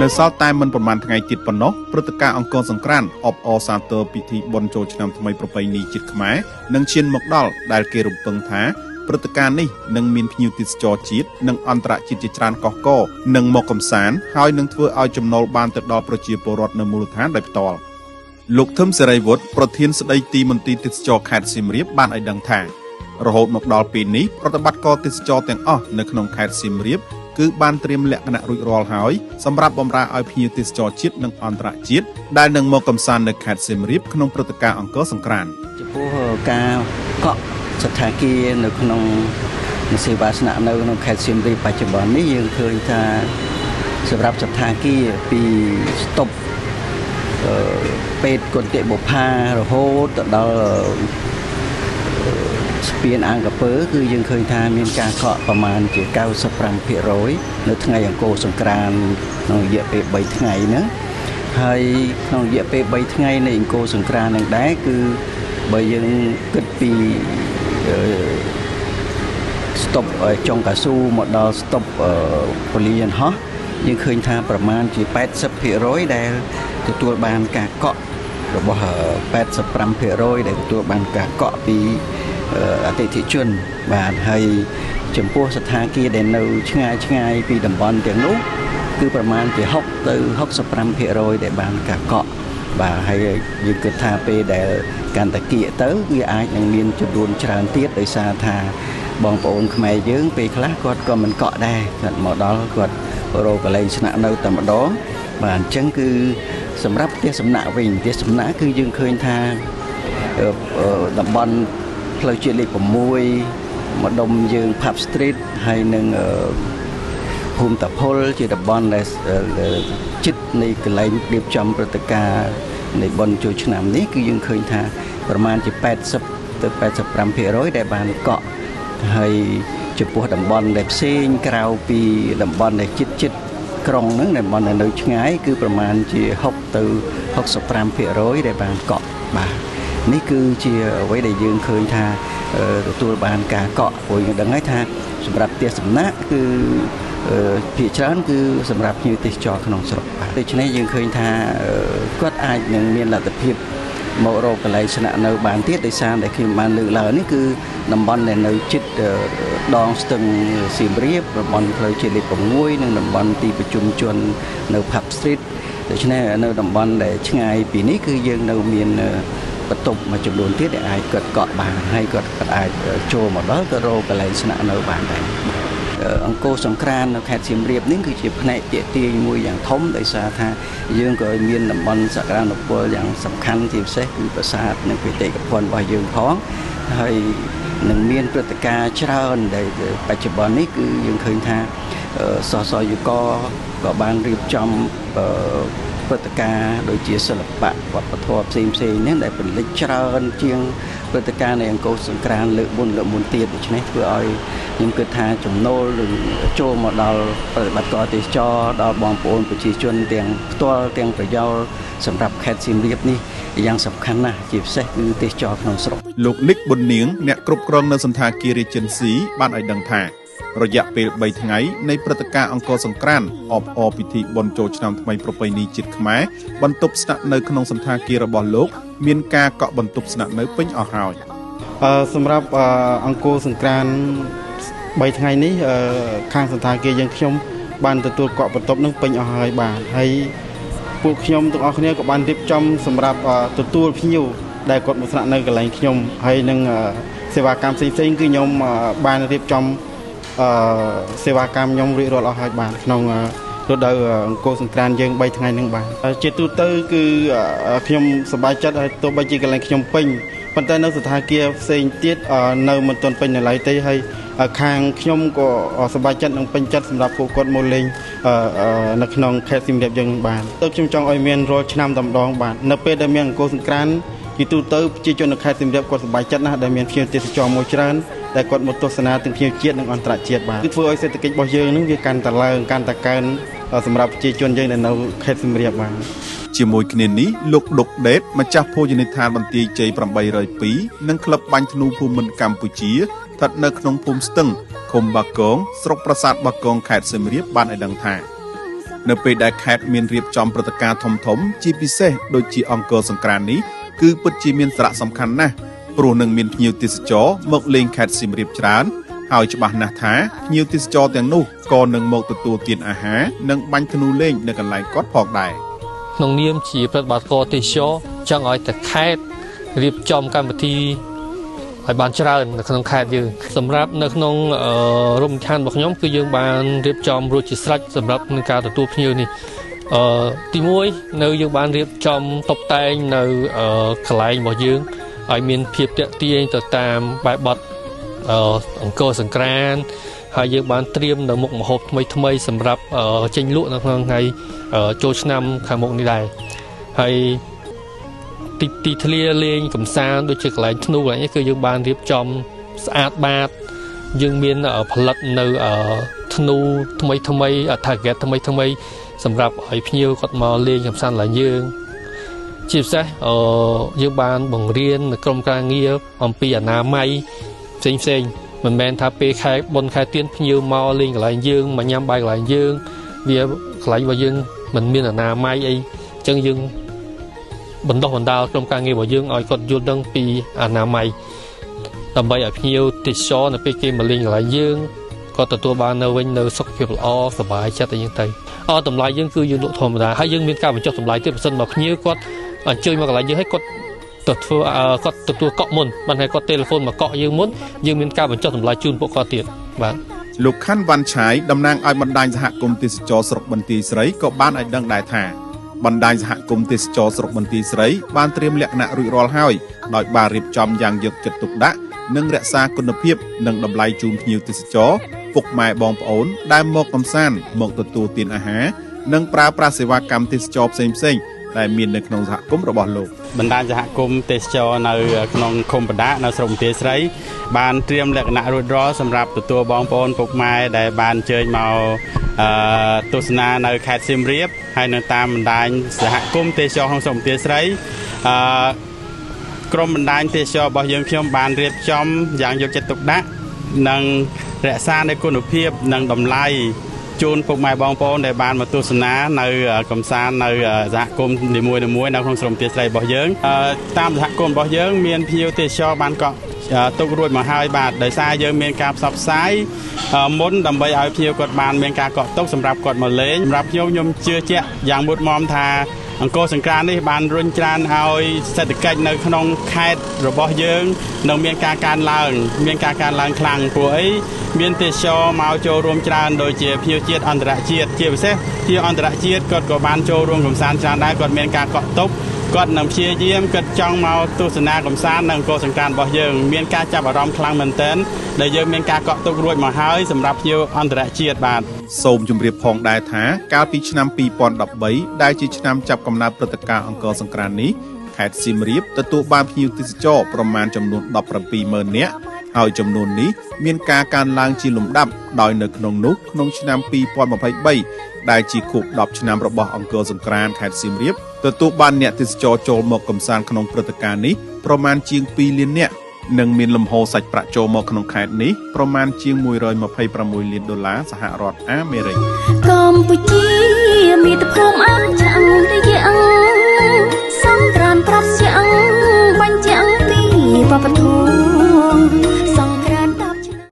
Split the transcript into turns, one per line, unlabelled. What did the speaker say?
នៅសល់តែមិនប្រមាណថ្ងៃទៀតប៉ុណ្ណោះព្រឹត្តិការណ៍អង្គរសង្ក្រាន្តអបអរសាទរពិធីបុណ្យចូលឆ្នាំថ្មីប្រពៃណីជាតិខ្មែរនឹងឈានមកដល់ដែលគេរំពឹងថាព្រឹត្តិការណ៍នេះនឹងមានភ្ញៀវទេសចរជាតិនិងអន្តរជាតិជាច្រើនកុះករនឹងមកកម្សាន្តហើយនឹងធ្វើឲ្យចំណូលបានទៅដល់ប្រជាពលរដ្ឋនៅមូលដ្ឋានដោយផ្ទាល់លោកធឹមសេរីវុឌ្ឍប្រធានស្ដីទីមន្ទីរទេសចរខេត្តសៀមរាបបានឲ្យដឹងថារហូតមកដល់ពេលនេះប្រតិបត្តិការទេសចរទាំងអស់នៅក្នុងខេត្តសៀមរាបគឺបានត្រៀមលក្ខណៈរួចរាល់ហើយសម្រាប់បម្រើឲ្យភ្ញៀវទេសចរជាតិនិងអន្តរជាតិដែលនឹងមកកម្សាន្តនៅខេត្តសៀមរាបក្នុងព្រឹត្តិការណ៍អង្គរសង្ក្រាន្ត
ចំពោះការកក់សន្តាគារនៅក្នុងសេវាស្នាក់នៅក្នុងខេត្តសៀមរាបបច្ចុប្បន្ននេះយើងឃើញថាសម្រាប់សន្តាគារពីស្តុបពេទ្យគន្តិបុប្ផារហូតទៅដល់ស្ពានអង្គពើគឺយើងឃើញថាមានការកក់ប្រមាណជា95%នៅថ្ងៃអង្គរសង្ក្រាន្តក្នុងរយៈពេល3ថ្ងៃហ្នឹងហើយក្នុងរយៈពេល3ថ្ងៃនៃអង្គរសង្ក្រាន្តនឹងដែរគឺបើយើងគិតពីស្តុបចុងកៅស៊ូមកដល់ស្តុបពលានយន្តហោះយើងឃើញថាប្រមាណជា80%ដែលទទួលបានការកក់របស់85%ដែលទទួលបានការកក់ពីអតិថិជនបាទហើយចំពោះសន្តាគារដែលនៅឆ្ងាយឆ្ងាយពីតំបន់ទាំងនោះគឺប្រមាណជា6ទៅ65%ដែលបានការកក់បាទហើយយើងគិតថាពេលដែលកាន់តែគៀកទៅវាអាចនឹងមានចំនួនច្រើនទៀតដោយសារថាបងប្អូនខ្មែរយើងពេលខ្លះគាត់ក៏មិនកក់ដែរគាត់មកដល់គាត់រកកន្លែងស្នាក់នៅតែម្ដងបាទអញ្ចឹងគឺសម្រាប់ផ្ទះសំណាក់វិញផ្ទះសំណាក់គឺយើងឃើញថាតំបន់ផ្លូវជាតិលេខ6ម្ដុំយើង Pub Street ហើយនឹងភូមិតាភុលជាតំបន់ដែលជិតនៃកន្លែងរៀបចំព្រឹត្តិការណ៍នៃបុណ្យចូលឆ្នាំនេះគឺយើងឃើញថាប្រមាណជា80ទៅ85%ដែលបានកក់ហើយចំពោះតំបន់ដែលផ្សេងក្រៅពីតំបន់ដែលជិតជិតក្រុងហ្នឹងតំបន់ដែលនៅឆ្ងាយគឺប្រមាណជា6ទៅ65%ដែលបានកក់បាទនេះគឺជាអ្វីដែលយើងឃើញថាទទួលបានការកក់ព្រោះយើងដឹងហើយថាសម្រាប់ផ្ទះសំណាក់គឺភាគច្រើនគឺសម្រាប់ភ្ញៀវទេសចរក្នុងស្រុកបាទដូច្នេះយើងឃើញថាគាត់អាចនឹងមានលទ្ធភាពមករកកន្លែងស្នាក់នៅបានទៀតដោយសារតែខ្ញុំបានលើកឡើងនេះគឺតំបន់ដែលនៅជិតដងស្ទឹងសៀមរាបតំបន់ផ្លូវជាតិលេខ6និងតំបន់ទីប្រជុំជននៅ Pub Street ដូច្នេះនៅតំបន់ដែលឆ្ងាយពីនេះគឺយើងនៅមានបន្ទប់មួយចំនួនទៀតដែលអាចគាត់កក់បានហើយគាត់អាចចូលមកដល់ក៏រកកន្លែងស្នាក់នៅបានដែរអង្គរសង្ក្រាន្តនៅខេត្តសៀមរាបនេះគឺជាផ្នែកទាក់ទាញមួយយ៉ាងធំដោយសារថាយើងក៏មានតំបន់សក្តានុពលយ៉ាងសំខាន់ជាពិសេសគឺប្រាសាទនិងបេតិកភណ្ឌរបស់យើងផងហើយនឹងមានព្រឹត្តិការណ៍ច្រើនដែលបច្ចុប្បន្ននេះគឺយើងឃើញថាសសយកក៏បានរៀបចំព្រឹត្តិការណ៍ដូចជាសិល្បៈវប្បធម៌ផ្សេងផ្សេងនេះដែលពលិចច្រើនជាងព្រឹត្តិការណ៍នៃអង្គរសង្ក្រាន្តលើកមុនលើកមុនទៀតដូច្នេះធ្វើឲ្យខ្ញុំគិតថាចំណូលនឹងចូលមកដល់ប្រតិបត្តិការទេសចរដល់បងប្អូនប្រជាជនទាំងផ្ទាល់ទាំងប្រយោលសម្រាប់ខេត្តសៀមរាបនេះយ៉ាងសំខាន់ណាស់ជាពិសេសគឺទេសចរក្នុងស្រុក
លោកលិកប៊ុននាងអ្នកគ្រប់គ្រងនៅសន្តាគារ Regency បានឲ្យដឹងថារយៈពេល3ថ្ងៃនៃព្រឹត្តិការណ៍អង្គរសង្ក្រាន្តអបអរពិធីបុណ្យចូលឆ្នាំថ្មីប្រពៃណីជាតិខ្មែរបន្ទប់ស្នាក់នៅក្នុងសន្តាគាររបស់លោកមានការកក់បន្ទប់ស្នាក់នៅពេញអស់ហើយ
សម្រាប់អង្គរសង្ក្រាន្ត3ថ្ងៃនេះខាងសន្តាគារយើងខ្ញុំបានទទួលកក់បន្ទប់នឹងពេញអស់ហើយបាទហើយពួកខ្ញុំទាំងអស់គ្នាក៏បានរៀបចំសម្រាប់ទទួលភ្ញៀវដែលគាត់មកស្នាក់នៅកន្លែងខ្ញុំហើយនឹងសេវាកម្មផ្សេងៗគឺខ្ញុំបានរៀបចំសេវាកម្មខ្ញុំរួចរាល់អស់ហើយបាទក្នុងរដូវអង្គរសង្ក្រាន្តយើង3ថ្ងៃហ្នឹងបាទជាទូទៅគឺខ្ញុំសប្បាយចិត្តហើយទោះបីជាកន្លែងខ្ញុំពេញប៉ុន្តែនៅស្ថានភាពផ្សេងទៀតនៅមិនទាន់ពេញនៅឡើយទេហើយខាងខ្ញុំក៏សប្បាយចិត្តនិងពេញចិត្តសម្រាប់ពួកគាត់មកលេងនៅក្នុងខេត្តសៀមរាបយើងបានទៅខ្ញុំចង់ឲ្យមានរាល់ឆ្នាំតែម្ដងបាទនៅពេលដែលមានអង្គរសង្ក្រាន្តជាទូទៅប្រជាជននៅខេត្តសៀមរាបគាត់សប្បាយចិត្តណាស់ដែលមានភ្ញៀវទេសចរមួយច្រើនដែលគាត់មកទស្សនាទាំងភ្ញៀវជាតិនិងអន្តរជាតិបាទគឺធ្វើឲ្យសេដ្ឋកិច្ចរបស់យើងនឹងវាកាន់តែឡើងកាន់តែកើនសម្រាប់ប្រជាជនយើងដែលនៅខេត្តសៀមរាបបាទ
ជាមួយគ្នានេះលោកដុកដេតម្ចាស់ភោជនីយដ្ឋានបន្ទាយជ័យ802និងក្លឹបបាញ់ធ្នូភូមិន្ទកម្ពុជាស្ថិតនៅក្នុងភូមិស្ទឹងឃុំបាគងស្រុកប្រាសាទបាគងខេត្តសៀមរាបបានឲ្យដឹងថា នៅពេលដែលខេត្តមានរៀបចំព្រឹត្តិការណ៍ធំៗជាពិសេសដូចជាអង្គរសង្ក្រាន្តនេះគឺពិតជាមានសារៈសំខាន់ណាស់ព្រោះនឹងមានភ្ញៀវទេសចរមកលេងខេត្តសៀមរាបច្រើនហើយច្បាស់ណាស់ថាភ្ញៀវទេសចរទាំងនោះក៏នឹងមកទទួលទានអាហារនិងបាញ់ធ្នូលេងនៅកន្លែងគាត់ផងដែរ
ក្នុងនាមជាប្រតិបត្តិការទេសចរចង់ឲ្យតែខេត្តរៀបចំកម្មវិធីឲ្យបានច្រើននៅក្នុងខេត្តយើងសម្រាប់នៅក្នុងរមណីយដ្ឋានរបស់ខ្ញុំគឺយើងបានរៀបចំរួចជាស្រេចសម្រាប់ក្នុងការទទួលភ្ញៀវនេះទី1នៅយើងបានរៀបចំតុបតែងនៅកន្លែងរបស់យើងឲ្យមានភាពទាក់ទាញទៅតាមបែបបទអង្គរសង្ក្រាន្តហើយយើងបានត្រៀមនៅមុខម្ហូបថ្មីថ្មីសម្រាប់ចេញលក់នៅក្នុងថ្ងៃចូលឆ្នាំខាងមុខនេះដែរហើយទីធ្លាលេងកំសាន្តដូចជាកន្លែងធ្នូកន្លែងនេះគឺយើងបានរៀបចំស្អាតបាតយើងមានផលិតនៅធ្នូថ្មីថ្មី target ថ្មីថ្មីសម្រាប់ឲ្យភ្ញៀវគាត់មកលេងកំសាន្តកន្លែងយើងជាពិសេសយើងបានបង្រៀននៅក្រុមការងារអំពីអនាម័យផ្សេងផ្សេងមិនមែនថាពេលខែបុណ្យខែទៀនភ្ញៀវមកលេងកន្លែងយើងមកញ៉ាំបាយកន្លែងយើងវាកន្លែងរបស់យើងមិនមានអនាម័យអីអញ្ចឹងយើងបណ្ដុះបណ្ដាលក្រុមការងាររបស់យើងឲ្យគាត់យល់ដឹងពីអនាម័យដើម្បីឲ្យភ្ញៀវទេសចរនៅពេលគេមកលេងកន្លែងយើងគាត់ទទួលបាននៅវិញនៅសុខភាពល្អសប្បាយចិត្តអីចឹងទៅតម្លៃយើងគឺយើងលក់ធម្មតាហើយយើងមានការបញ្ចុះតម្លៃទៀតប្រសិនបើភ្ញៀវគាត់អញ្ជើញមកកន្លែងយើងឲ្យគាត់ទៅធ្វើគាត់ទទួលកក់មុនបានហើយគាត់ទូរស័ព្ទមកកក់យើងមុនយើងមានការបញ្ចុះតម្លៃជូនពួកគាត់ទៀតបាទ
លោកខាន់វ៉ាន់ឆាយតំណាងឲ្យបណ្ដាញសហគមន៍ទេសចរស្រុកបន្ទាយស្រីក៏បានឲ្យដឹងដែរថាបណ្ដាញសហគមន៍ទេសចរស្រុកបន្ទាយស្រីបានត្រៀមលក្ខណៈរួចរាល់ហើយដោយបានរៀបចំយ៉ាងយកចិត្តទុកដាក់និងរក្សាគុណភាពនិងតម្លៃជូនភ្ញៀវទេសចរពុកម៉ែបងប្អូនដែលមកកម្សាន្តមកទទួលទានអាហារនិងប្រើប្រាស់សេវាកម្មទេសចរផ្សេងៗដែលមាននៅក្នុងសហគមន៍របស់លោក
បណ្ដាញសហគមន៍ទេសចរនៅក្នុងឃុំបដានៅស្រុកបន្ទាយស្រីបានត្រៀមលក្ខណៈរួចរាល់សម្រាប់ទទួលបងប្អូនពុកម៉ែដែលបានអញ្ជើញមកទស្សនានៅខេត្តសៀមរាបហើយនៅតាមបណ្ដាញសហគមន៍ទេសចរក្នុងស្រុកបន្ទាយស្រីក្រុមបណ្ដាញទេសចររបស់យើងខ្ញុំបានរៀបចំយ៉ាងយកចិត្តទុកដាក់និងរក្សានូវគុណភាពនិងតម្លៃជូនពុកម៉ែបងប្អូនដែលបានមកទស្សនានៅកំសាន្តនៅសហគមន៍នីមួយៗនៅក្នុងស្រុកបន្ទាយស្រីរបស់យើងតាមសហគមន៍របស់យើងមានភ្ញៀវទេសចរបានកក់ទុករួចមកហើយបាទដោយសារយើងមានការផ្សព្វផ្សាយមុនដើម្បីឲ្យភ្ញៀវគាត់បានមានការកក់ទុកសម្រាប់គាត់មកលេងសម្រាប់ខ្ញុំជឿជាក់យ៉ាងមុតមមថាអង្គរសង្ក្រាន្តនេះបានរុញច្រានឲ្យសេដ្ឋកិច្ចនៅក្នុងខេត្តរបស់យើងនឹងមានការកើនឡើងមានការកើនឡើងខ្លាំងព្រោះអីមានទេសចរមកចូលរួមច្រើនដូចជាភ្ញៀវជាតិអន្តរជាតិជាពិសេសភ្ញៀវអន្តរជាតិគាត់ក៏បានចូលរួមកម្សាន្តច្រើនដែរគាត់មានការកក់ទុកគាត់នឹងព្យាយាមគាត់ចង់មកទស្សនាកម្សាន្តនៅអង្គរសង្ក្រាន្តរបស់យើងមានការចាប់អារម្មណ៍ខ្លាំងមែនទែនដែលយើងមានការកក់ទុករួចមកហើយសម្រាប់ភ្ញៀវអន្តរជាតិបាទ
សូមជម្រាបផងដែរថាកាលពីឆ្នាំ2013ដែលជាឆ្នាំចាប់កំណើតព្រឹត្តិការណ៍អង្គរសង្ក្រាន្តនេះខេត្តសៀមរាបទទួលបានភ្ញៀវទេសចរប្រមាណចំនួន170,000នាក់ហើយចំនួននេះមានការកើនឡើងជាលំដាប់ដោយនៅក្នុងនោះក្នុងឆ្នាំ2023ដែលជាខួប10ឆ្នាំរបស់អង្គរសង្ក្រាន្តខេត្តសៀមរាបទទួលបានអ្នកទេសចរចូលមកកម្សាន្តក្នុងព្រឹត្តិការណ៍នេះប្រមាណជាង2លាននាក់និងមានលំហូរសាច់ប្រាក់ចូលមកក្នុងខេត្តនេះប្រមាណជាង126លានដុល្លារសហរដ្ឋអាមេរិក
កម្ពុជាមាតុភូមិអច្ឆរិយៈ